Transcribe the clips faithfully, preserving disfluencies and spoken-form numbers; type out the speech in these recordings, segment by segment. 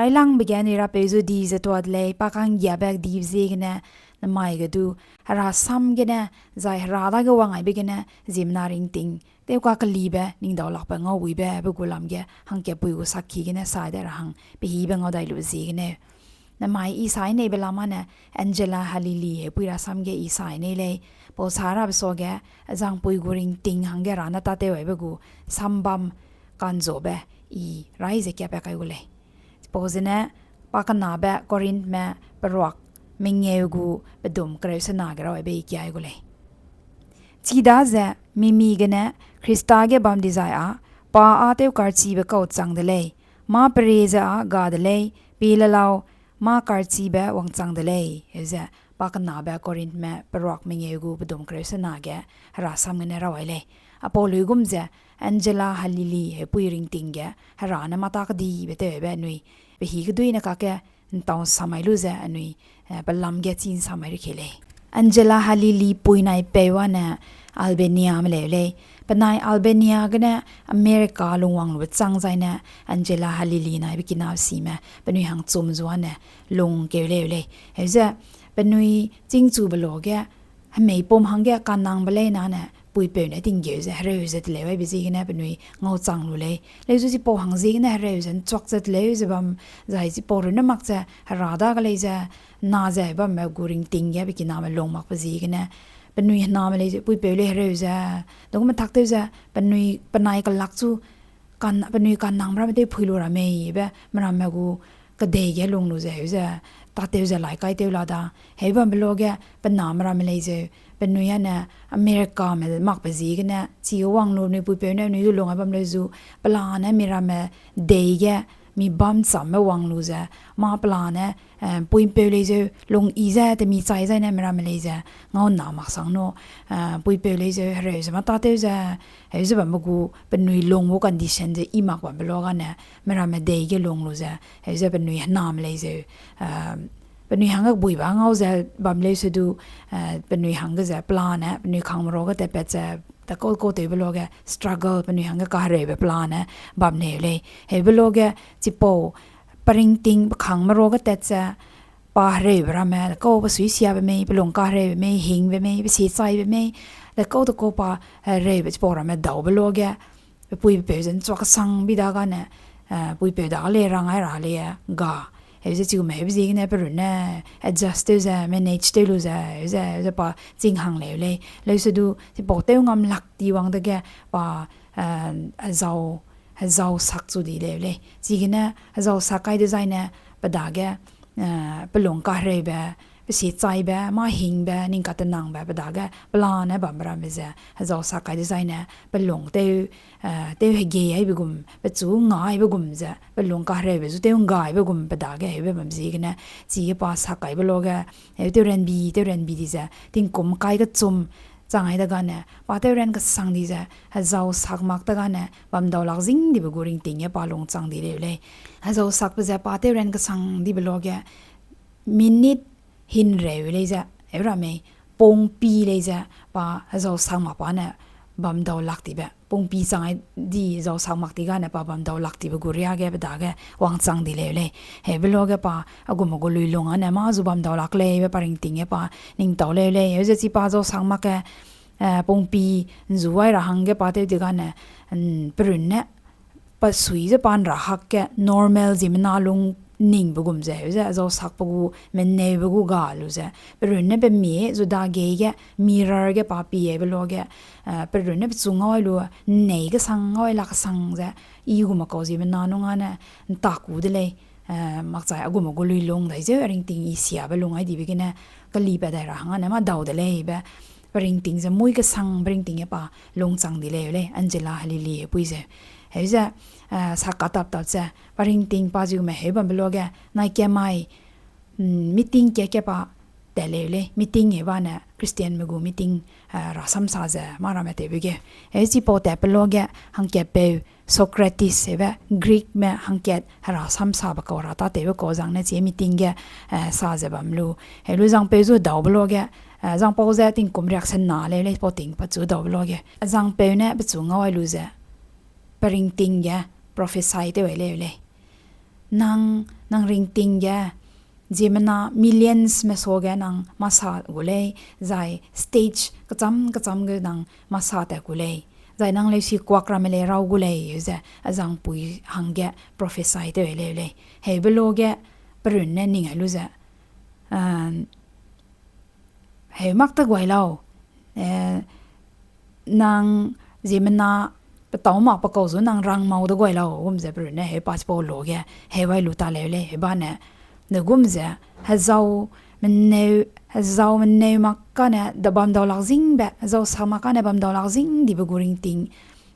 Ailangbe ge anui rapeu zu di ze tuâ de lei, pa ka'nggiabe dibe ziegene, namai ge du, herasam gene, zai hera dage wang aibe gene, ziemmena ringting tewkakelibe, ning daulakbe ngaubuibe, be gu lam ge, hangkatpui gu sakhi gene, sai de ra hang, pehîbe ngau dai lu ziegene. Namai i sai neibe lam â ne, Angela Halili hepui rasam ge i sai nei lei, pau sa rabe suage, azangpui gu ringting hangge ra ne tâtew aibe gu, sambam kanzobe, i rai ze kiapat kai gu lei. Pau zene, pa kenabe Korinthme peruak mengeu gu pedum kereu sena ge raw aibe i kiai gu lei. Chidaze, mimi gene, Khrista ge bam dizai â, pa â tewkarchibe kau chang de lei, mâ perie ze â ga de lei, pie le lau, mâ karchibe wangchang de lei, heuze, pa kenabe Korinthme peruak mengeu gu pedum kereu sena ge, herasam gene raw ai lei. Apau luigum ze, Angela Halili hepui ringting ge, hera ne mâ tâ kedibe tewbe anui, pehî keduine kakge, ’ntau ’nsamai lu ze anui, eh, pelam ge chî ’nsamai reke lei. Angela Halili pui nai peu â ne Albania me leu lei. Penai Albania gene America lungwang lube chang zaine Angela Halili nai be kinasime penui hangchum zu â ne lungkeu leu lei. Heuze penui chîngchube lo ge, hemeipum hangge kanangbe lei nane, puipeu ne tinggeu ze hereu ze teleu aibe ziegene penui ngauchang lu lei. Leu zu chipau hang ziegene hereu ze ’nchuak ze teleu ze bam, zai chipau runne mak ze hera dage lei ze, na ze bambe gu ringting ge pe kiname lung makbe ziegene, penui hename lei ze puipeu lei hereu ze, dagum tak tew ze, penui penai kelak chu, kan, penui kanangbe ramme tew phui lu ra mei be, meramme gu kedei ge lung lu ze, heu ze, tâtew ze lai kai tew la da, heu bambe lo ge, pe name ramme lei zeu, penui â ne, Americame makbe ziegene, chige wang lu, penui puipeu ne, penui du lung ai bam leu zu, pelane mi ramme dei ge, mi bâm chamme wang lu ze, mâ pelane, eh, puipeu lei zeu, lung i ze, temi chai zaine mi ramme lei ze, ngau na mak sang nu, eh, puipeu lei zeu, hereu ze mâ tâtew ze, heu ze bambe gu, penui lung gu condition ze i mak bambe lo gane, mi ramme dei ge lung lu ze, heu ze penui hename lei zeu, eh, penui hangge buiba ngau ze bam leu se du, eh, penui hangge ze pelane, penui kangme ro ge tatpat ze, ta kau kau tewbe lo ge struggle penui hangge kahereube pelane bam leu lei. Heube lo ge chipau peringting pe kangme ro ge tat ze, pa hereube ramme, kau pe suisiabe mei, pe lung kahereube mei, hingbe mei, pe siechaibe mei, de kau de kau pa, eh, hereube chipau ramme daube lo ge, pe pui pe peu ze ’nchuak kesang bi da gane, eh, puipeu dage lei rang ai ra lei, eh, ga. Heu ze chigume heube ziegene pe runne adjust tew ze, manage tew lu ze, heu ze, heu ze pa ching hang leu lei. Leu se du, chipau tew ngam lak ti wang dege pa, eh, hezau, hezau sak chu di leu lei. Chigene hezau sak kai dezaine pe dage, eh, pe lung kahereube, pe siechaibe, mâ hingbe, ning katenangbe, pe dage pelane bambe ramme ze, hezau sak kai dezaine, pe lung tew, eh, tew hegei aibe gum, pechu nga aibe gum ze, pe lung kahereube zu tew ’ngga aibe gum pe dage heube bam ziegene, chige pa sak kaibe lo ge, heu tew ranbi, tew ranbi di ze, tingkum kai kechum, chang ai de gane, pa tew ran kesang di ze, hezau sak mak de gane, bam dau lak zing dibe gu ringting ge pa lung chang di leu lei. Hezau sakbe ze pa tew ran kesang dibe lo ge, minute himreu lei ze, heu ra mei, pungpi lei ze, pa hezau sak mak pa ne, bam dau lak dibe, pungpi chang ai di hezau sak mak di gane pa bam dau lak dibe gu riage pe dage wangchang di leu lei. Heube lo ge pa, a gume gu lui lung â ne, mâ zu bam dau lak lei be pa ringting ge pa, ning tau leu lei, heu ze chi pa hezau sak mak ge, eh, pungpi ’nzu ai ra hangge pa tew di gane, mm, pe runne, pa sui ze pa ’nra hak ge normal ziemmena lung ningbe gum ze, heu ze hezau sakbe gu, meneube gu ga lu ze, pe runne pe mie zu dagei ge, mirror ge pa pie aibe lo ge, eh, pe runne pechu ngau ai lu, ’nnei kesang ngau ai lak kesang ze, i gume kau ziemmena nung â ne, ’ntaku de lei, eh, makchai a gume gu lui lung dai zeu, a ringting i siabe lung ai dibe gene, kelipat dai ra hang â ne, mâ dau de lei be, pe ringting ze mui kesang, pe ringting ge pa lung chang di leu lei, Angela Halili hepui ze. Heu ze, eh, sak katap tap ze, pe ringting pa zigume heu bambe lo ge, nai kamai, mm, meeting ka ke pa tat leu lei, meeting heu ba ne, Christianme gu meeting, eh, rasam sa ze, mâ ramme tewbe ge. Heu chipau tatbe lo ge, hangkatpeu, Socrates, heube Greekme hangkat herasam sabe kau, hera tâtewbe kau zang ne chi meeting ge, eh, sa ze bam lu. Heu lu zangpeu zu daube lo ge, eh, zangpau ze tingkum riak sena leu lei, pau ting pechu daube lo ge. Zangpeu ne pechu ngau ai lu ze, pe ringting ge prophecy tew ai leu lei. Nang Nang ringting ge, ziemmena millionsme suage nang masa gu lei, zai stage kecham kecham ge nang masa tat gu lei, zai nang leusi kuak ramme lei rau gu lei, ze azangpui hangge prophecy tew leu lei. Heube lo ge perunne ning ai lu ze, heu mak te guai lau, eh, nang ziemmena petâu mak pe kau zu nang rang mau de guai lau, gum ze perunne heu pa chipau lo ge heu ai lu ta leu lei, heu bane, de gum ze, hezau meneu, hezau meneu mak kane de bam dau lak zingbe, hezau sak mak kane bam dau lak zing dibe gu ringting,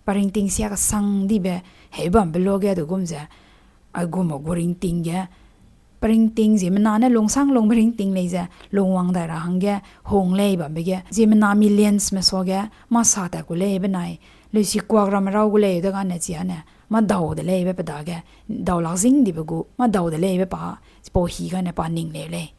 pa ringting sia kesang dibe, heu bambe lo ge de gum ze, aigum gu ringting ge, pe ringting ziemmena ne lungsang lungbe ringting lei ze lungwang dai ra hangge hung lei bambe ge, ziemmena millionsme suage masa tat gu lei benai, leusi kuak ramme rau gu lei de gane chia ne, mâdau de leibe pe dage, dau lak zing dibe gu, mâdau de leibe pa, chipau hi gane pa ning leu lei.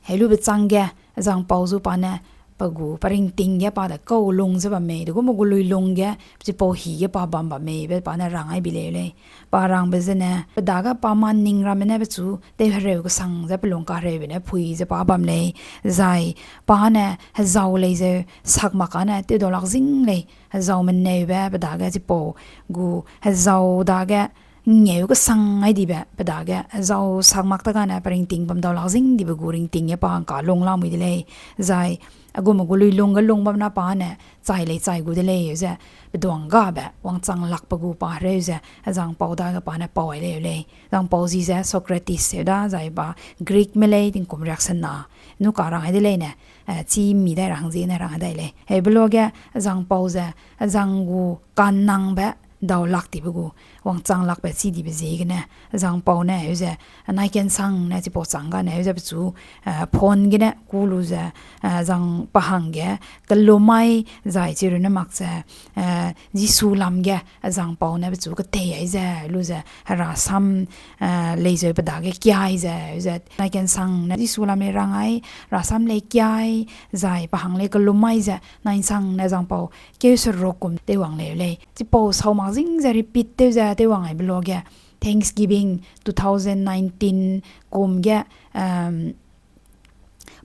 Heu lube chang ge, azangpau zu pa ne, pe gu, pe ringting ge pa de kau lung ze bam mei, de gu me gu lui lung ge, chipau hi ge pa bam bam meibe pa ne rang ai bi leu lei. Pa rangbe zene, pe dage pa ma ning ramme ne pechu, tew hereu kesang ze pe lung kahereube ne phui ze pa bam lei, zai, pa ne, hezau lei zeu, sak mak kane, tew dau lak zing lei, hezau meneube, pe dage chipau, gu, hezau dage, ngeu kesang ai dibe, pe dage, hezau sak mak ta gane, pe ringting bam dau lak zing dibe gu ringting ge pa ngka lung lamui de lei, zai, agume gu lui lung ge lung bam na pa ne, chai lei chai gu de lei, ze, pe duang gabe, wangchang lakbe gu pa hereu ze, azangpau dage pa ne pau ai leu lei. Zangpau zi ze Socrates heu da, zai pa Greekme lei tingkum riaksena, nu ka rang ai de lei ne, eh, chi mi dai ra hang ziegene rang ai dai lei. Heube lo ge, azangpau ze, azang gu kanangbe, dau lak dibe gu, wangchang lakbe chi dibe ziegene, azangpau ne, heu ze, nai kensang ne chipau chang gane, heu ze pechu, eh, phone gene, ku lu ze, eh, zang pa hangge, kelum mai, zai chi runne mak ze, eh, Jisu lam ge, azangpau ne pechu ketei ai ze, lu ze, herasam, eh, lei zeu pe dage kiai ze, heu ze, nai kensang ne Jisu lam lei rang ai, herasam lei kiai, zai pa hang lei kelum mai ze, nai nsang ne zangpau, keu seruk kum tewwang leu lei. Chipau sau mak zing ze repeat tew ze tewwang aibe lo ge, Thanksgiving two thousand nineteen kum ge,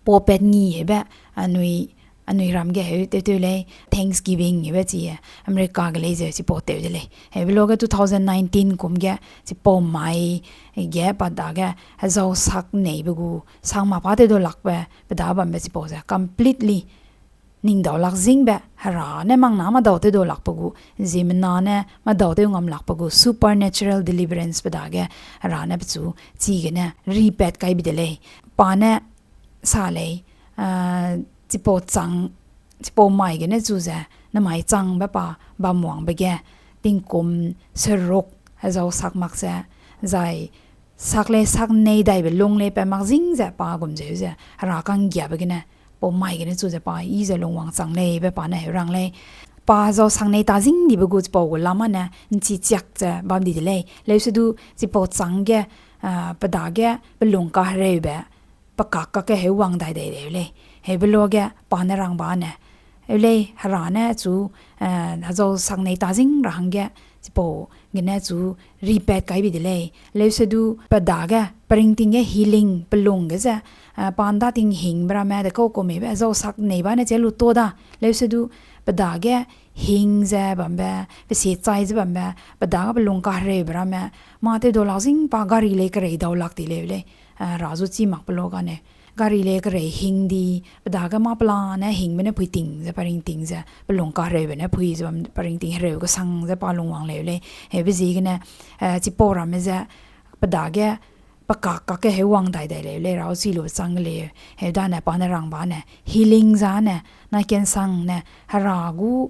pau pat ngi hebe, anui, anui ram ge heu tew tew lei, Thanksgiving hebe chi, America ge lei zeu chipau tew de lei. Heube lo ge two thousand nineteen kum ge, chipau mai ge pa dage, hezau sak neibe gu, sang mak pa tew dau lakbe, pe da bambe chipau ze, completely, ning dau lak zingbe, hera ne mang na mâdau tew dau lakbe gu, ziemmena ne mâdau tew ngam lakbe gu, supernatural deliverance pe dage, hera ne pechu, chigene, ripat kai bi de lei. Pa ne, sa lei, ah, chipau chang, chipau mai gene chu ze, namai changbe pa, bamwangbe ge, tingkum, seruk, hezau sak mak ze, zai, sak lei sak nei daibe lung lei pat mak zing ze pa gum zeu ze, hera ka'nggiabe gene, pau mai gene chu ze pa, i ze lungwang chang leibe pa ne heu rang lei. Pa hezau sak nei ta zing dibe gu chipau gu lam â ne, nchi chiak ze bam di de lei. Leusedu chipau chang ge, ah, pe dage, pe lung kahereube, pe kak kakge heu wang dai dai leu lei. Heube lo ge, pa ne rang ba ne, eu lei, hera ne chu, eh, hezau sak nei ta zing ra hangge, chipau gene chu ripat kai bi de lei. Leusedu pe dage, pe ringting ge healing, pe lung ge ze, eh, pa nda ting hingbe ramme, de kau kum meibe, hezau sak nei ba ne che lu ta da. Leusedu pe dage, hing ze bambe, pe sie chai ze bambe, pe dage pe lung kahereube ramme, mâ tew dau lak zing pa gari lei kerei dau lak di leu lei, eh, hera zu chî makbe lo gane. Gari lei kerei hing di, pe dage mâ pelane hingbe ne phui ting ze, pe ringting ze, pe lung kahereube ne phui ze bam, pe ringting hereu kesang ze pa lungwang leu lei. Heube ziegene, eh, chipau ramme ze, pe dage, pe kak kakge heu wang dai dai leu lei, rau chi lu chang ge lei, heu dane pa ne rang ba ne, healing zane, nai kensang ne, hera gu,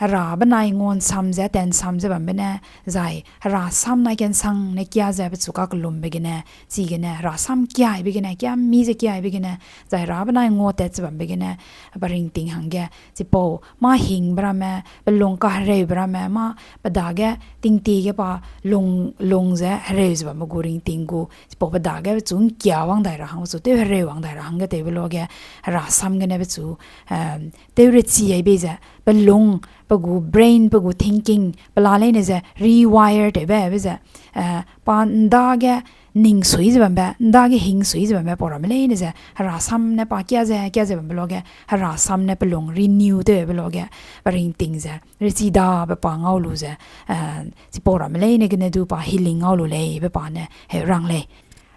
hera benai nguansam ze, tensam ze bambe ne, zai, hera sam nai kensang ne kia ze pechu kakellumbe gene, chigene, hera sam kiaibe gene, kia mi ze kiaibe gene, zai hera benai nguatat ze bambe gene, pe ringting hangge, chipau, mâ hingbe ramme, pe lung kahereube ramme, mâ pe dage tingtie ge pa lung, lung ze hereu ze bambe gu ringting gu, chipau pe dage pechu ngkia wang dai ra hang, pechu tew hereu wang dai ra hangge tewbe lo ge, hera sam gene pechu, eh, tew rechi ai bei ze, pe lung, pe gu brain, pe gu thinking, pela leine ze rewire tewbe, be ze, eh, pa ndage ning sui ze bambe, ndage hing sui ze bambe, pau ramme leine ze, herasam ne pa kia ze, kia ze bambe loge, herasam ne pe lung renew tewbe loge, pe ringting ze, rechidabe pa ngau lu ze, eh, chipau ramme leine gene du pa healing ngau lu lei, be pa ne heu rang lei.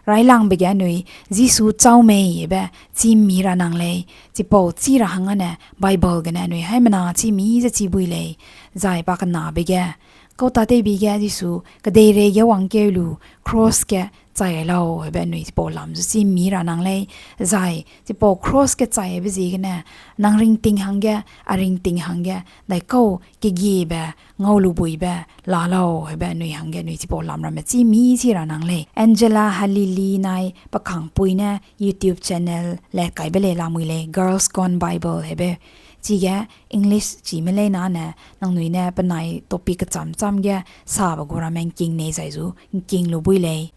Railangbe ge anui, Jisu châu mei be, chî mi ra nang lei, chipau chî ra hangge ne, Bible gene anui haimena chî mi ze chî bui lei, zai pa kenabe ge, kau tâtewbi ge Jisu, kedeirei ge wangkeu lu, cross ge chai lau, hebe anui chipau lam zu chî mi ra nang lei, zai chipau cross ge chaibe ziegene, nang ringting hangge, a ringting hangge, daikau kegiebe, ngau lu buibe, la lau, hebe anui hangge anui chipau lam ramme chî mi chî ra nang lei. Angela Halili nai pe kangpui ne YouTube channel le kaibe lei lamui lei, Girls Gone Bible hebe. Chige English chime lei nane, nangnui ne penai topic kecham cham ge sabe gu ramme ngking nei zai zu, ngking lu bui lei.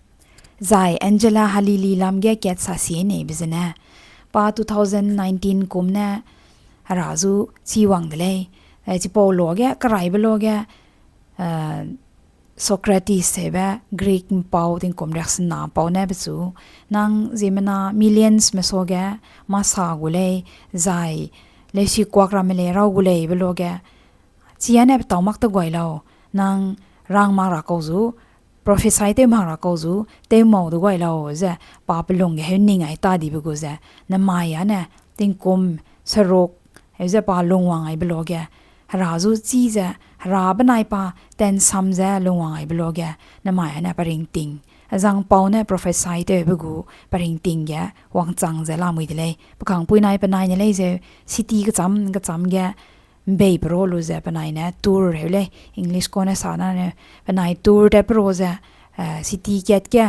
Zai Angela Halili lam ge kat sa sie neibe zene, pa two thousand nineteen kum ne, hera zu chî wang de lei. Eh, chipau loge, keraibe loge, eh, Socrates hebe Greek mpau tingkum riaksena pau ne pechu, nang ziemmena millions me suage mâ sa gu lei, zai leusikuak ramme le rau gu lei be loge, chia ne petâu mak te guai lau, nang rang mak ra kau zu, prophecy tew mak ra kau zu, tew mau de guai lau ze, pa pelung ge heu ning ai ta dibe gu ze, nemai â ne, tingkum seruk, heu ze pa lungwang aibe loge, hera zu chî ze, hera benai pa tensam ze lungwang aibe loge, nemai â ne pe ringting. Azang pau ne prophecy tewbe gu, pe ringting ge, wangchang ze lamui de lei. Pe kangpui nai penai ne lei zeu, city kecham, kecham ge, mbei pero lu ze penai ne tour heu lei, English kau ne sa na ne, penai tour te pero ze, eh, city kat ge,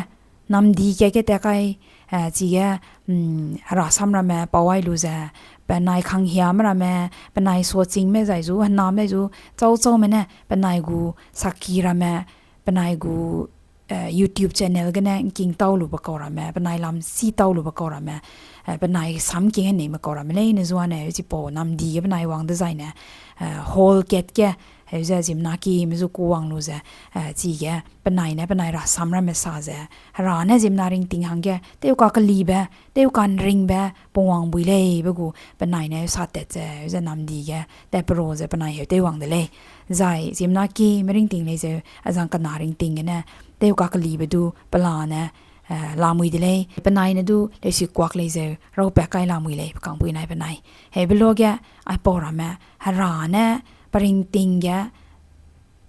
namdi kat ge tat kai, eh, chige, mm, herasam ramme pau ai lu ze, penai kanghiame ramme, penai suachingme zai zu, hename zu, chau chaume ne, penai gu saki ramme, penai gu, eh, YouTube channel gene ngking tau lube kau ramme, penai lam si tau lube kau ramme, eh, penai sam king heneime kau ramme leine zuane, chipau namdi ge penai wang dezaine, eh, hall kat ge, heu ze ziemmena kime zu ku wang lu ze, eh, chige penai ne penai rasam ramme sa ze, hera ne ziemmena ringting hangge, tew kakelibe, tew kanringbe, pungwang bui lei be gu, penai ne sa tat ze, heu ze namdi ge, tat pero ze penai heu tew wang de lei. Zai ziemmena kime ringting lei zeu, azang kena ringting gene, tew kakelibe du pelane, eh, lamui de lei. Penai ne du leusikuak lei zeu, raupat kai lamui lei, pe kangpui nai penai. Heube loge, aipau ramme, hera ne, pe ringting ge,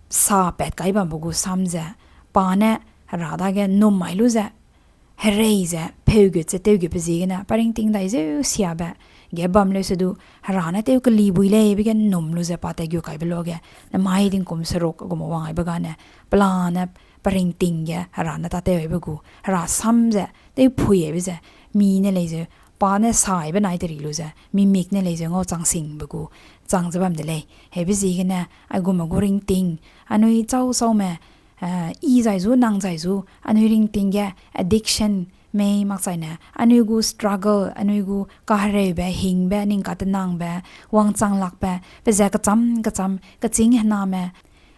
sa pat kai bambe gu sam ze, pa ne, hera dage num mai lu ze, herei ze, pheugut ze tewgutbe ziegene, pe ringting dai zeu siabe, ge bam leu se du, hera ne tew keli bui lei be ge num lu ze pa tat gu kaibe loge, nemai tingkum seruk agume wang aibe gane, pelane, pe ringting ge, hera ne tâtew aibe gu, hera sam ze, tew phui aibe ze, mi ne lei zeu, pa ne sa aibe nai teri lu ze, mi mik ne lei zeu ngau chang singbe gu, chang ze bam de lei. Heube ziegene, aigume gu ringting, anui chau chaume, eh, i zai zu, nang zai zu, anui ringting ge, addiction, mei makchaine, anui gu struggle, anui gu kahereube, hingbe, ning katenangbe, wangchang lakbe, pe ze kecham, kecham, kechîng hename,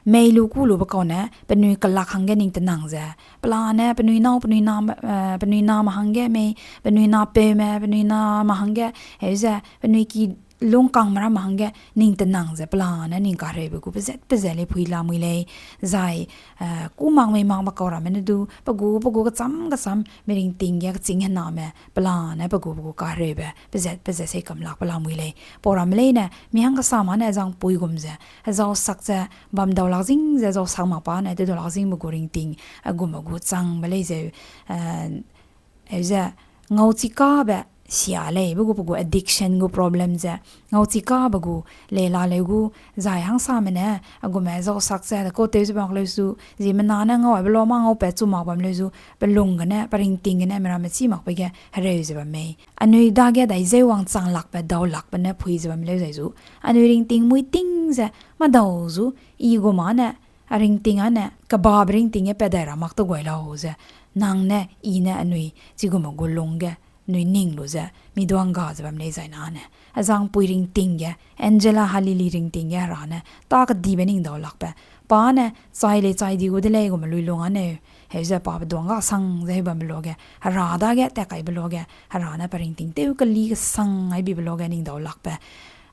mei lu ku lube kau ne, penui kelak hangge ning tenang ze. Pelane, penui nâu, penui na, eh, penui name hangge mei, penui napeume, penui name hangge, heu ze, penui ki lungkangme ramme hangge, ning tenang ze, pelane, ning kahereube gu, pezat, pezat lei phui lamui lei, zai, eh, ku mak mei makbe kau ramme ne du, pe gu, pe gu kecham, kecham, mi ringting ge, kechîng hename, pelane, pe gu, pe gu kahereube, pezat, pezat sei kam lakbe lamui lei. Pau ramme leine, mi hang kesa mane, zang pui gum ze, hezau sak ze, bam dau lak zing ze, zau sak mak pa ne, tew dau lak zingbe gu ringting, agume gu changbe lei zeu, eh, heu ze, ngau chikabe, sia lei, be gu pe gu addiction gu problem ze, ngau chikabe gu, lei la leu gu, zai hangsame ne, agume zau sak ze, de kau tew ze bam leu zu, ziemmena ne ngau aibe lau mâ ngau pat chu mak bam leu zu, pe lung gene, pe ringting gene, miramme chî makbe ge, hereu ze bam mei. Anui dage dai zeu wangchang lakbe, dau lakbe ne phui ze bam leu zai zu. Anui ringting mui ting ze, mâdau zu, i gu mane, a ringting ane, kebabe ringting ge pat dai ra mak te guai lau ze. Nang ne, i ne anui, chigume gu lung ge, anui ning lu ze, mi duangga ze bam lei zai nane. Azangpui ringting ge, Angela Halili ringting ge Hera ne, ta kedibe ning dau lakbe. Pa ne, chai lei chai di gu de lei gume luilung aneu. Heu ze pa pe duangga sang ze heu bambe luage, Hera dage tat kaibe luage, Hera ne pe ringting tew keli kesang ai bibe luage ning dau lakbe.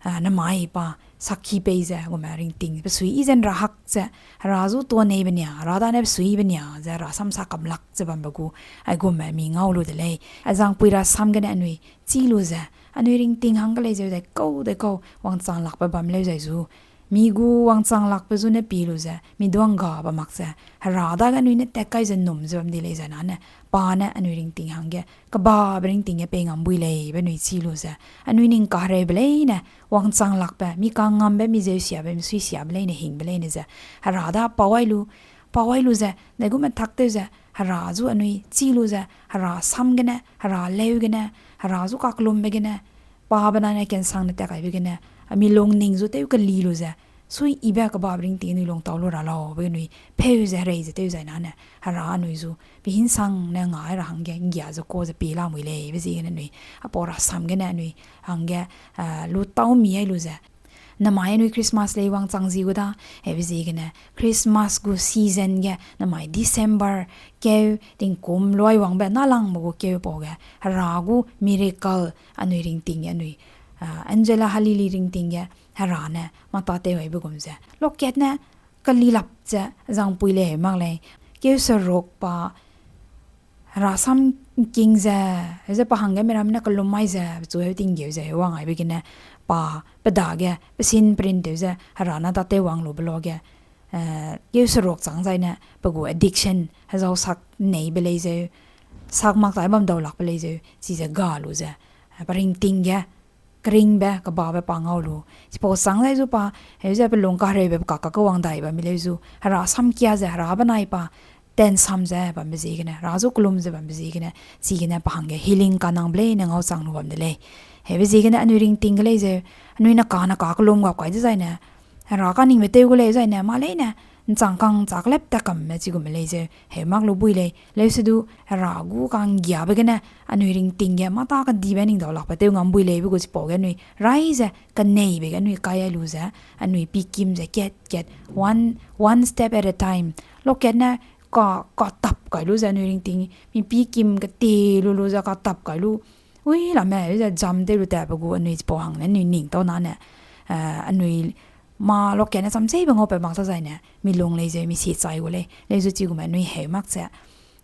Ah, namai pa, sakhi pei ze, gume ringting, pe sui i zen ra hak ze, Hera zu tuaneibe nia, Hera dane pe suibe nia, ze Hera sam sa kam lak ze bambe gu, aigume mi ngau lu de lei. Azangpui rasam gene anui, chi lu ze, anui ringting hangge lei zeu dai kau dai kau, wangchang lakbe bam leu zai zu. Mi gu wangchang lakbe zu ne pi lu ze, mi duangga ba mak ze, Hera dage anui ne tat kai ze num ze bam di lei zai nane, pa ne anui ringting hangge, kebabe ringting ge pei ngam bui lei be anui chi lu ze, anui ning kahereube leine, wangchang lakbe, mi kangambe, mi zeu siabe, mi sui siabe leine, hingbe leine ze, Hera da pau ai lu, pau ai lu ze, daigume tak tew ze, Hera zu anui chi lu ze, Hera sam gene, Hera leu gene, Hera zu kakelumbe gene, pa benai ne kensang ne tat kaibe gene, a mi lung ning zu tew keli lu ze, sui ibe kebabe ringting anui lung tau lu ra lau be anui, pheu ze herei ze tew zai nane, Hera anui zu, pe hinsang ne ngai ra hangge, nggia ze ka ze pi lamui lei be ziegene anui, apau rasam gene anui, hangge, eh, lu tau mi ai lu ze, namai anui Christmas lei wangchang zi gu da, hebe ziegene Christmas gu season ge namai December keu tingkum luai wangbe nâlangbe gu keu pau ge, Hera gu miracle anui ringting ge anui, ah, Angela Halili ringting ge, Hera ne mâ tâtew aibe gum ze, lokat ne keli lap ze zangpui lei heu mak lei, keu seruk pa, Hera sam king ze, heu ze pa hangge miramme ne kelum mai ze, pechu heu tinggeu ze, heu wang aibe gene, pa, pe dage, pe sin print tew ze, Hera ne tâtew wang lube luage, eh, keu seruk chang zaine, pe gu addiction, hezau sak neibe lei zeu, sak mak tai bam dau lakbe lei zeu, chize ga lu ze, eh, pe ringting ge, keringbe, kebabe pa ngau lu. Chipau chang zai zu pa, heu ze pe lung kahereube pe kak kak kewang dai bam mi leu zu, Hera sam kia ze, Hera benai pa, tensam ze bambe ziegene, Hera zu kelum ze bambe ziegene, chigene pa hangge healing kanangbe leine ngau chang lu bam de lei. Hebe ziegene anui ringting ge lei zeu, anui ne ka ne ka kelum gap kai dezaine, Hera kaningbe tew gu lei zaine, mâ leine, nchang kang chak lep tat kamme chigume lei zeu, heu mak lu bui lei, leusedu, Hera gu kanggiabe gene, anui ringting ge, mâ ta kedibe ning dau lakbe tew ngam bui lei be gu chipau ge anui, rai ze, keneibe ge anui kai ai lu ze, anui pikim ze kat kat, one, one step at a time. Lokat ne, ka, katap kai lu ze anui ringting, mi pikim kete lu lu ze katap kai lu. Ui, lame, ze jam tew lu tatbe gu anui chipau hangne anui ning tau nane, eh, anui mâ lokat ne chamcheibe ngau pat mak ta zaine, mi lung lei zeu, mi si chai gu lei, leu zu chigume anui heu mak ze,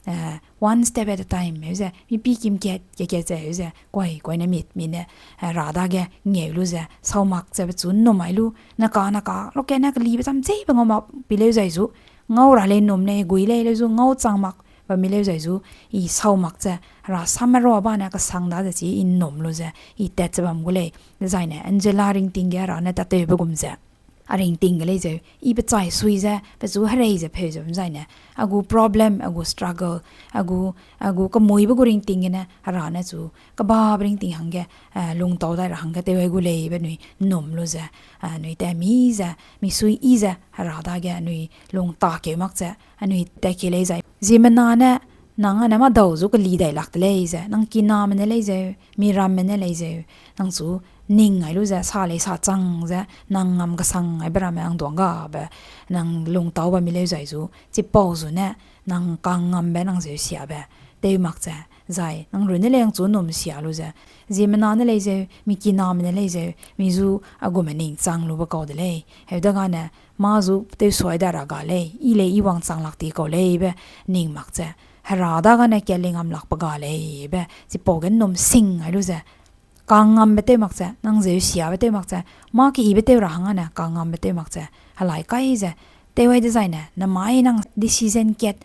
eh, one step at a time, heu ze, mi pikim kat, kat, kat ze, heu ze, kuai, kuai ne mit, mi ne, eh, Hera dage ngeu lu ze, sau mak ze pechu nnum ai lu, ne ka, ne ka, lokat ne kelibe chamcheibe ngau mak pi leu zai zu, ngau ra lei nnum lei, gui lei, leu zu ngau chang mak, bam mi leu zai zu, i sau mak ze, Hera sam merua ba ne kesang da ze chi, i nnum lu ze, i tat ze bam gu lei, dezaine, Angela ringting ge Hera ne tâtewbe gum ze. A ringting ge lei zeu, i pechai sui ze, pechu herei ze pheu ze bam zaine, a gu problem, a gu struggle, a gu, a gu kemuibe gu ringting gene, Hera ne chu, kebabe ringting hangge, eh, lung tau dai ra hangge tew ai gu lei be anui nnum lu ze, eh, anui tat mi ze, mi sui i ze, Hera dage anui lung takeu mak ze, anui tat kei lei zai. Ziemmena ne, nang ane mâdau zu keli dai lak de lei ze, nang kiname ne lei zeu, miramme ne lei zeu, nang chu ning ai lu ze, sa lei sa chang ze, nang ngam kesang aibe ramme nang duanggabe, nang lung tau bam mi leu zai zu, chipau zu ne, nang kangambe nang zeu siabe, tew mak ze, zai, nang runne lei nang chu nnum sia lu ze, ziemmena ne lei zeu, mi kiname ne lei zeu, mi zu a gume ning chang lube kau de lei, heu dagane, mâ zu tew suai da ra ga lei, i lei i wangchang lak ti kau lei be, ning mak ze, Hera dagane kat lei ngam lakbe ga lei be, chipau ge nnum sing ai lu ze, kangambe tew mak ze, nang zeu siabe tew mak ze, mâ keyibe tew ra hang ane kangambe tew mak ze, helai kai ze, tew ai dezaine, namai nang decision kat,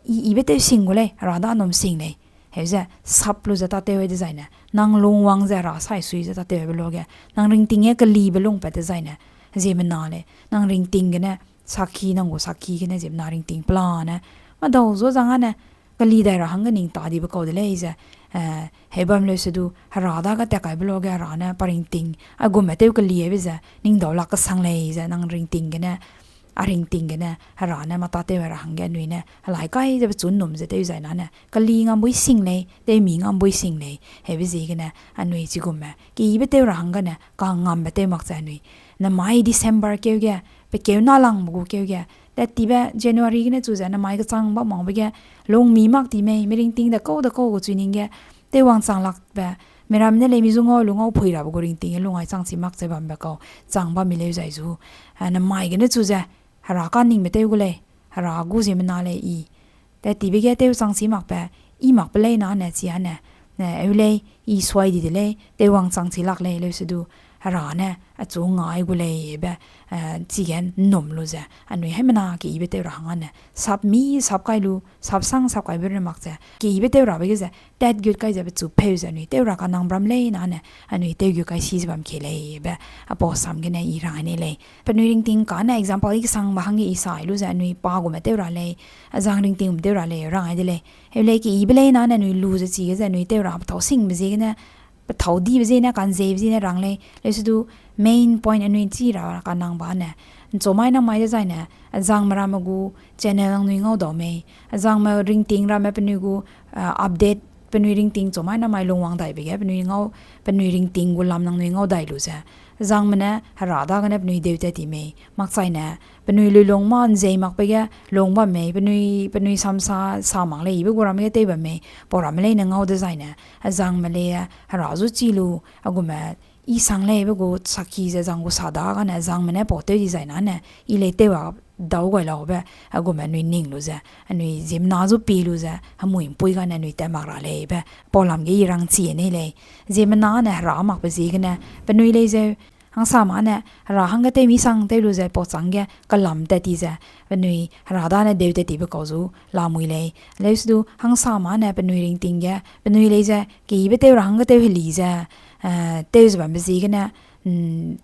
i, ibe tew sing gu lei, Hera da nnum sing lei, heu ze, sap lu ze tâtew ai dezaine, nang lungwang ze Hera sai sui ze tâtewbe luage, nang ringting ge kelibe lungpat dezaine, ziemmena lei, nang ringting gene, sakhi nang gu sakhi gene ziemmena ringting pelane, mâdau zu zang ane, keli dai ra hangge ning ta dibe kau de lei ze, eh, heu bam leusedu, Hera dage tat kaibe luage Hera ne pa ringting, a gume tew keli aibe ze, ning dau lak kesang lei ze, nang ringting gene, a ringting gene Hera ne mâ tâtew ra hangge anui ne helai kai ze pechu ’nnum ze tew zai nane, keli ngambui sing lei, tewmi ngambui sing lei, heube ziegene anui chigumme keyibe tew ra hanggene kangambe tew mak ze anui, namai December keu ge, pe keu nâlangbe gu keu ge, tat tibe January gene chu ze namai kechang bam makbe ge, lungmi mak ti mei, mi ringting dekau dekau gu chui ning ge, tewwang chang lakbe, miram ne lei mi zu ngau lu ngau phui rabe gu ringting ge lungai chang chi mak ze bambe kau, chang bam mi leu zai zu, a, namai gene chu ze, Hera kaningbe tew gu lei, Hera gu ziemmena lei i. Tat tibe ge tew chang chi makbe, i makbe lei nane chi ane, ne, eu lei, i suai di de lei, tewwang chang chi lak lei, leusedu, Hera ne, achu ngai gu lei, be, eh, chige ’nnum lu ze, anui haimena keyibe tew ra hang ane, sap mi, sap kai lu, sap sang, sap kaibe re mak ze, keyibe tew rabe ge ze, tat gut kai ze pechu pheu ze anui tew ra kanang bram lei nane, anui tew gut kai si ze bam kei lei, be, apau sam gene i rang ne lei. Penui ringting kane example i kesangbe hangge i sai lu ze anui pa gume tew ra lei, azang ringting gume tew ra lei, rang ai de lei. Eu lei keyibe lei nane anui lu ze chige ze anui tew ra pethâu singbe ziegene, pethâu dibe ziegene, kanzeibe ziegene rang lei. Leusedu main point anui chi ra kanang ba ne, ’nchumai namai dezaine, azangme ramme gu channel nangnui ngau dau mei, azangme ringting ramme penui gu, ah, update, penui ringting chumai namai lungwang daibe ge, penui ngau, penui ringting gu lam nangnui ngau dai lu ze, azangme ne Hera dagene penui deu tat ti mei, makchaine, penui luilung mâ ’nzei makbe ge lung bam mei, penui, penui samsa, sa mak lei, ibe gu ramme ge tew bam mei, pau ramme leine ngau dezaine, azangme lei, Hera zu chi lu, agume, i sang lei be gu saki ze zang gu sa dagene, azangme ne pau tew dizai nane, i lei tew a dau gai laube, agume anui ning lu ze, anui ziemmena zu pie lu ze, hemui ’mpui gane anui tat mak ra lei be, pau lam ge i rang chi nei lei. Ziemmena ne Hera makbe ziegene, penui lei zeu, hangsame ne Hera hangge tew mi sang tew lu ze pau chângge kelam tat ti ze, penui Hera dane deu tat tibe kau zu lamui lei. Leusedu hangsame ne penui ringting ge, penui lei ze, keyibe tew ra hangge tew heli ze, eh, tew ze bambe ziegene, mm,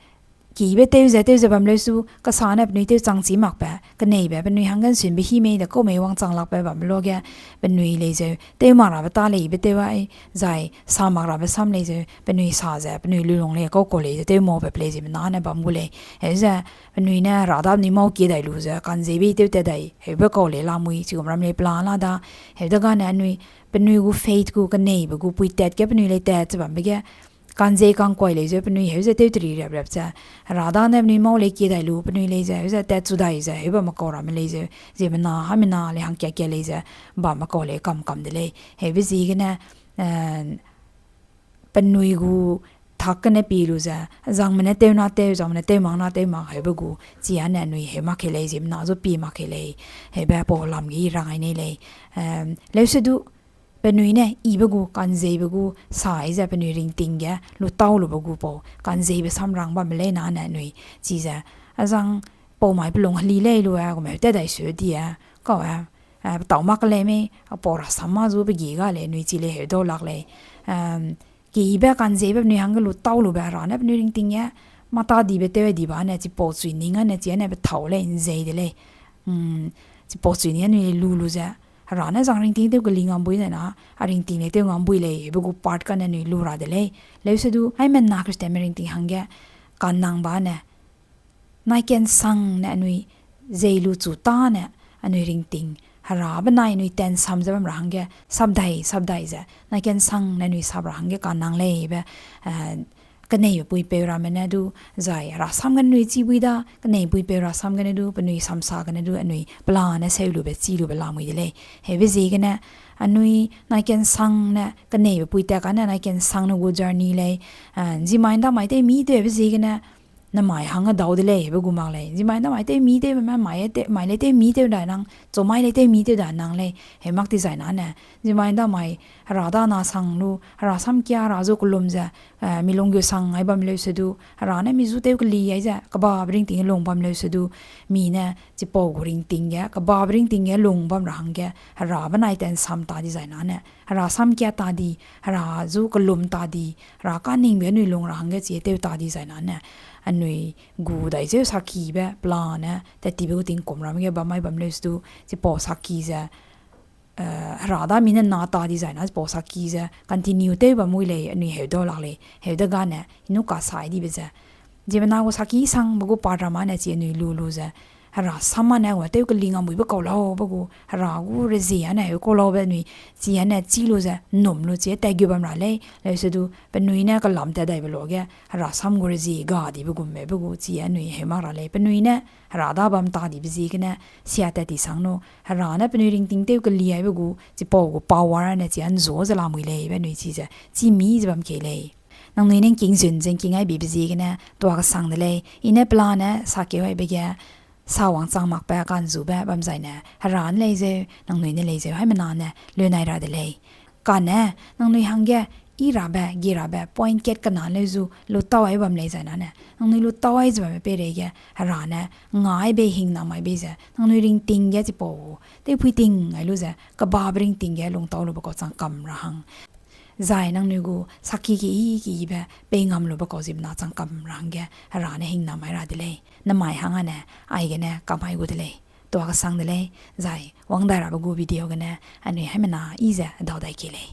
keyibe tew ze, tew ze bam leusedu, kasa ne penui tew chang chi makbe, keneibe, penui hangge ’nsunbe hî mei de kau mei wangchang lakbe bambe luage, penui lei zeu, tew mak rabe tâ leibe tew ai, zai sa mak rabe sam lei zeu, penui sa ze, penui luilung lei kau kau lei ze, tew maube pe lei ziemmena ne bam gu lei. Heu ze, penui ne Hera da penui mau kie dai lu ze, kanzeibe tew tat dai, heube kau lei lamui, chigum ram lei plan la da, heu degane anui, penui gu faith gu, keneibe gu, pui tat ge penui lei tat ze bambe ge, kanzei kangkuai lei zeu, penui heu ze tew teri riap riap ze, Hera dane penui mau lei kie dai lu, penui lei ze, heu ze tat chu dai ze, heu bamme kau ramme lei zeu, ziemmena, haimena lei hangkia kia lei ze, bamme kau lei kam kam de lei. Heube ziegene, eh, penui gu tak gene pie lu ze, zangme ne tew na tew, zangme ne tew mak na tew mak, heube gu, chi ane anui heu mak kei lei, ziemmena zu pie mak kei lei, heube pau lam ge i rang ai nei lei. Em, leusedu, penui ne ibe gu, kanzeibe gu, sai ze penui ringting ge, lu tau lube gu pau, kanzeibe samrang bamme lei nane anui, chize, azang pau mai pe lung heli lei lu e, gume tat dai su di e, kau e, eh, petau mak lei mei, apau rasam ma zu pe gi ga lei, anui chi lei heu dau lak lei. Em, keyibe kanzeibe penui hangge lu tau lube Hera ne penui ringting ge, mâ tâ dibe tew di ba ne, chipau chui ning ane, chi ane pethâu lei, ’nzei de lei. Mm, chipau chui ning anui lu lu ze, Hera ne zang ringting tew keli ngambui ze na, a ringting lei tew ngambui lei, heube gu part kane anui lu ra de lei. Leusedu, haimena Christianme ringting hangge, kanang ba ne, nai kensang ne anui zei lu chu tâne, anui ringting, Hera benai anui tensam ze bam ra hangge, sap dai, sap dai ze, nai kensang ne anui sap ra hangge kanang lei be, eh, keneibe puipeu ramme ne du, zai Hera sam gene anui chibui da, keneibe puipeu Hera sam gene du, penui samsa gene du, anui pelane seu lube, chi lube lamui de lei. Heube ziegene, anui nai kensang ne, keneibe pui tat kane nai kensang ne gu journey lei, eh, ’nzimai ’ndamai tew mi tewbe ziegene, namai hangge dau de lei, heube gu mak lei. ’Nzimai ’ndamai tew mi tewbe me, mai te-, mai lei tew mi tew dai nang, chumai lei tew mi tew dai nang lei, heu mak dizai nane. ’Nzimai ’ndamai, Hera dana sang lu, Hera samkia, Hera zu kelum ze, eh, mi lunggu sang ai bam leusedu, Hera ne mi zu tew keli ai ze, kebabe ringting lung bam leusedu, mi ne, chipau gu ringting ge, kebabe ringting ge lung bam ra hangge, Hera benai tensam ta dizai nane, Hera samkia ta di, Hera zu kelum ta di, Hera kaningbe anui lung ra hangge chie tew ta dizai nane, anui gu dai zeu sakibe pelane, tat tibe gu tingkum ram ge bam mai bam leusedu, chipau saki ze, eh, Hera da mi ne na ta dizai na, chipau saki ze, continue tew bam mui lei, anui heu dau lak lei, heu degane, i nu kasai dibe ze. Ziemmena gu saki sangbe gu part ramme ne chi anui lu lu ze, Hera sam â ne gu tew keli ngam muibe kau lau be gu, Hera gu rezie â ne heu kau lau be anui, chi â ne chî lu ze nnum lu chi tat gu bam ra lei, leuse du penui ne kelam tat daibe luage, Hera sam gu rezie ga dibe gum be gu chi â anui heu mak ra lei, penui ne Hera da bam ta dibe ziegene, sia tat ti sang nu, Hera ne penui ringting tew keli aibe gu, chipau gu power ne chi â nzu ze lamui lei be anui chize, chî mi ze bam kei lei. Nangnui ne ngking zun ze ngking ai bibe ziegene, tuâ kesang de lei, i ne pelane sakeu aibe ge, sa wangchang makbe ka'nzube bam zaine, Hera ne lei zeu, nangnui ne lei zeu, haimena ne, lunai ra de lei. Kane, nangnui hangge, i rabe, gi rabe, point kat kena leu zu, lutau ai bam lei zaine ne, nangnui lutau ai ze bambe peireige, Hera ne, ngai bei hingna mai bei ze, nangnui ringting ge chipau, tewpui ting ai lu ze, kebabe ringting ge lungtau lube kau chang kam ra hang. Zai nangnui gu saki keyi keyibe pei ngam lube kau ziemmena chang kam ra hangge Hera ne hingna mai ra de lei. Namai hang â ne, aigene kamai gu de lei. Tuâ kesang de lei, zai wang dai rabe gu video gene, anui haimena i ze dau dai kei lei.